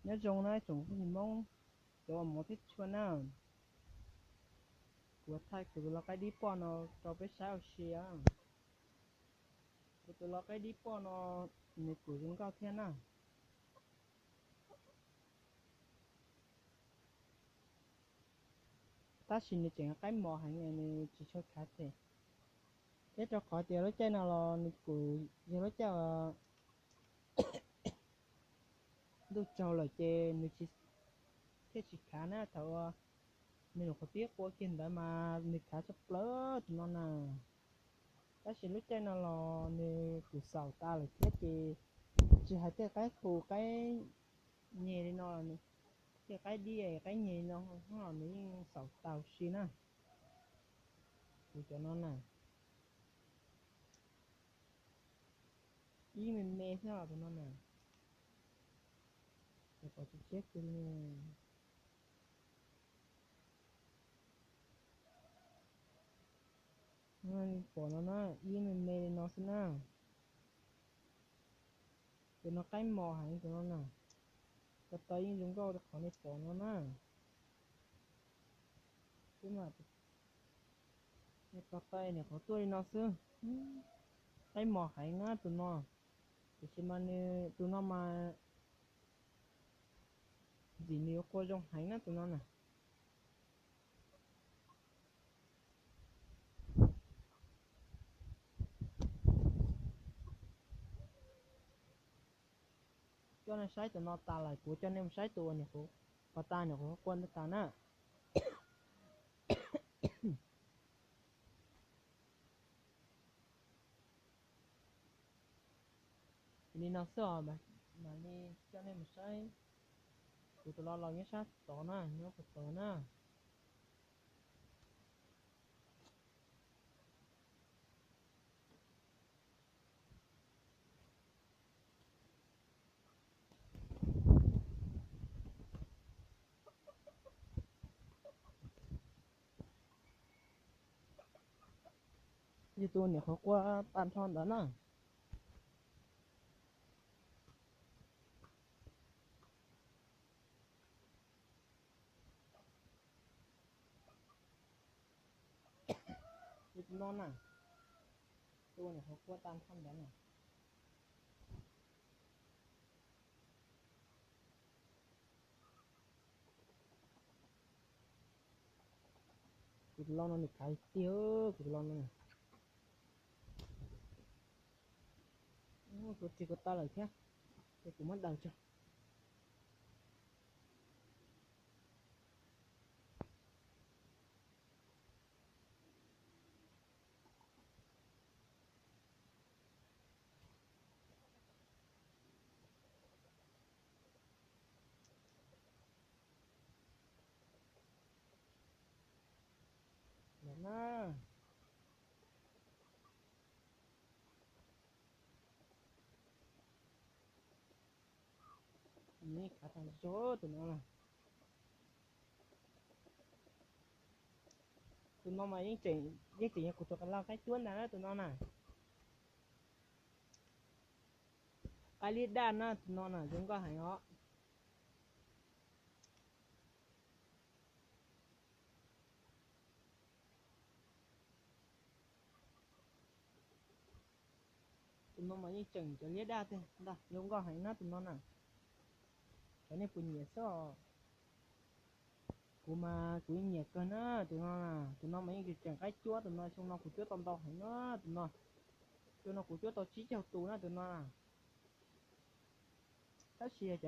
Nyob zoo na tsoom phooj ywg Hmoob cov uas hmov thiab tshua na, kuv thaij kuv tus lau qaib dib poj no rau peb saib ua si. Kuv tus lau qaib dib poj no nws kuj zoo nkauj thiab na, tab sis nws tseem qaib mos heev, nws tsis tshua khav them. Thiab rau qhov tias lub caij no los nws kuj yog lub caij ntuj tsaus lawm ces nws thiaj tsis khav na. Thaum uas nws nyuam qhuav pib qua kiag ntawd mas nws khav tshaj plaws tus no na. Tab sis lub caij no los nws kuj xaus tas lawm thiab ces tsis hais tej qaib qus qaib nyeg li no, tej qaib dib qaib nyeg li no los nws yeej xaus tas huv si na. Kuv cov no na, ib me me xwb os tus no na. Pom tsis tseb kiag li. Pom no na, ib me me li no xwb na. Tus no qaib mos heev tus no na. Ko taw yeej zoo nkauj rau qhov nej pom no na. Ko taw nyuam qhuav tuaj li no xwb. Qaib mos heev na tus no. Tiam sis mas nws tus no mas ntxim nws yuav qua zoo heev na tus no na. Coj nej saib tus no tas lawm kuv coj nej mus saib tus uas nyuam qhuav, pas tas nyuam qhuav qua ntawd tas na. Li no xwb os, mam li coj nej mus saib. Kuv tus lau laus nyob sab tod na, nyob puag tod na. Yog tus nyuam qhuav qua tag nrho ntawd na. Yog tus no na, tus nyuam qhuav qua tag nrho ntawd na. Kuv tus lau no nws khav tiag, kuv tus lau no. Kuv tsis ko taw lawm thiab, ces kuv muab daws tso. Ntawm na, nws khav tag zog tus no. Tus no mas yeej tseem, yeej tseem yog kuv tus lau qaib cuab ntag na tus no na. Qaib liab daj na tus no na, zoo nkauj heev os. Tus no mas yeej tseem cov liab daj tiag ntag, zoo nkauj heev na tus no na. Cov nej puas nyiam xwb os. Kuv mas kuv yeej nyiam kawg na tus no. Tus no mas yeej tseem qaib cuab, tus no xyoo no kuv cuab tau ntau heev na tus no. Xyoo no kuv cuab tau tsib caug tus na tus no. Tab sis